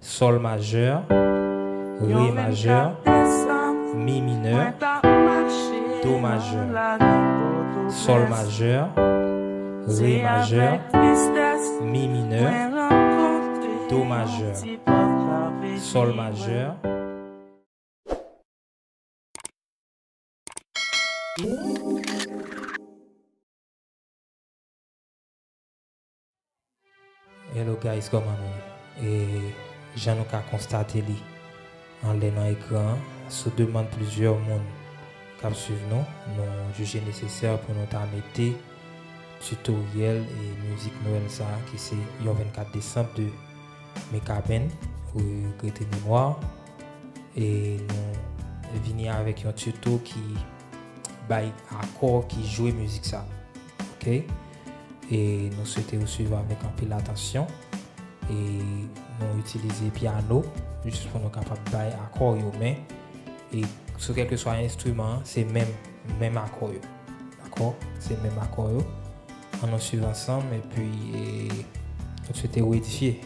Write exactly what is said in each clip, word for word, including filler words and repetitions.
Sòl majè, re majè, mi minè, do majè, sòl majè, re majè, mi minè, do majè, sòl majè. Hello guys, kòman nou ye? E jan nou ka konstate li anlè nan ekran an, sou demann plizyè moun k ap swiv nou, nou jije nesesè pou nou ta mete titoryèl e mizik Nwèl sa a, ki se yon vennkat desanm de Mekaben, regrete memwa. E nou vini avèk yon tito ki bay akò ki jwe mizik sa. Oke? E nou swete ou swiv avèk anpil atansyon. E nou itilize pyano jis pou nou kapab bay akò yo. Men, e sou kèlkeswa enstriman an, se menm, menm akò yo. Dakò? Se menm akò yo. Ann nou swiv ansanm, epi, e, nou swete ou edifye.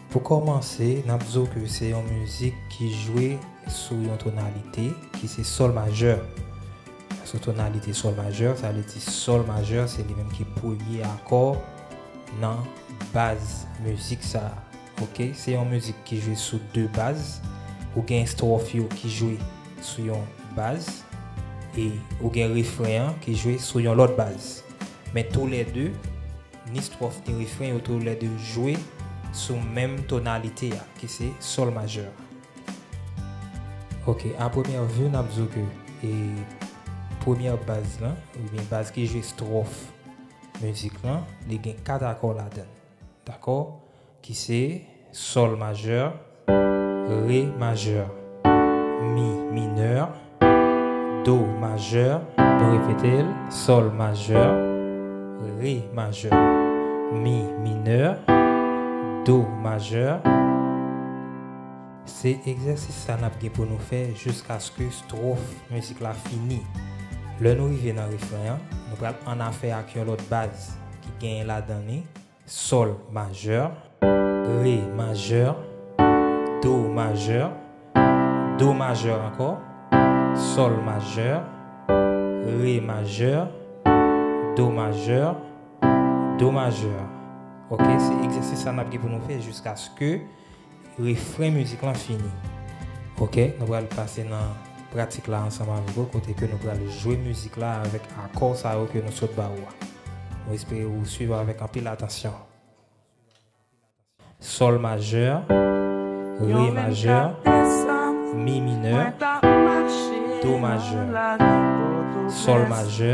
Pou kòmanse, n ap di w ke se yon mizik ki jwe sou yon tonalite ki se sòl majè. Sou tonalite sòl majè, sa vle di sòl majè, se li menm ki premye akò nan baz mizik sa a. Oke, se yon mizik ki jwe sou de baz. Ou gen estwòf yo ki jwe sou yon baz, e ou gen refren an ki jwe sou yon lòt baz. Men toulède, ni estwòf ni refren yo toulède jwe sou menm tonalite a, ki se sòl majè. Oke, a premyè vi, n ap di w ke, e, premyè baz lan, oubyen baz ki jwe estwòf mizik lan, li gen kat akò ladan l. Dakò? Ki se sòl majè, re majè, mi minè, do majè. Nou repete l, sòl majè, re majè, mi minè, do majè. Se egzèsis sa n ap gen pou nou fè jiskaske estwòf mizik la fini. Lè nou rive nan refren an, nou pral annafè ak yon lòt baz ki genyen ladan li sòl majè, re majè, do majè, do majè ankò, sòl majè, re majè, do majè, do majè. Oke, se egzèsis sa n ap gen pou nou fè jiskaske refren mizik lan fini. Oke, nou pral pase nan pratik la ansanm avèk ou, kote ke nou pral jwe mizik la avèk akò sa yo ke nou sot ba ou a. Nou espere ou swiv avèk anpil atansyon. Sòl majè, re majè, mi minè, do majè, sòl majè,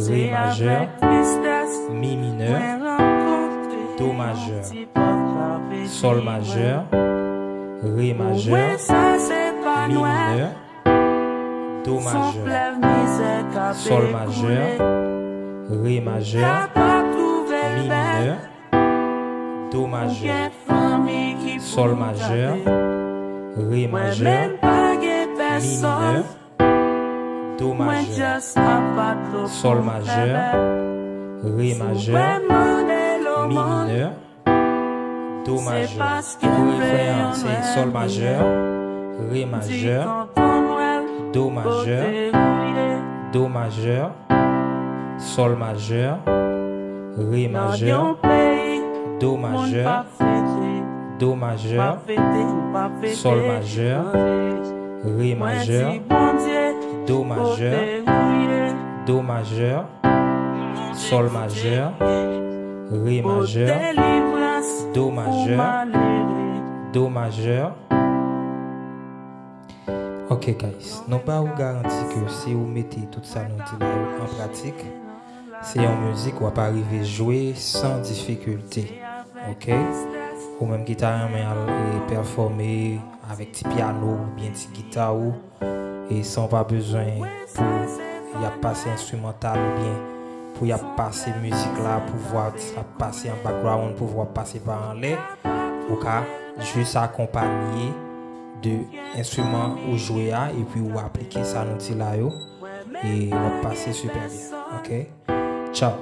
re majè, mi minè, do majè, sòl majè, re majè, mi minè, do majè, sòl majè, re majè, mi minè, do majè, sòl majè, re majè, mi minè, do majè, sòl majè, re majè, mi minè, do majè. Pou refren an, se sòl majè, re majè, do majè, do majè, sòl majè, re majè, do majè, do majè, sòl majè, re majè, do majè, do majè, sòl majè, re majè, do majè, do majè. Ok guys, nou ba ou garanti ke si ou mete tout sa nou di la yo an pratik, se yon mizik w ap arive jwe san difikilte. Ok? Ou menm ki ta renmen al e pèfòme avèk ti pyano oubyen ti gita ou, e san w pa bezwen pou y ap pase enstrimantal oubyen pou y ap pase mizik la, pou vwa ap pase an background, pou vwa ap pase pa anlè, ou ka jis akonpanye de enstriman ou jwe a, epi ou aplike sa nou di la yo, e w ap pase sipè byen. Ok? Tchao.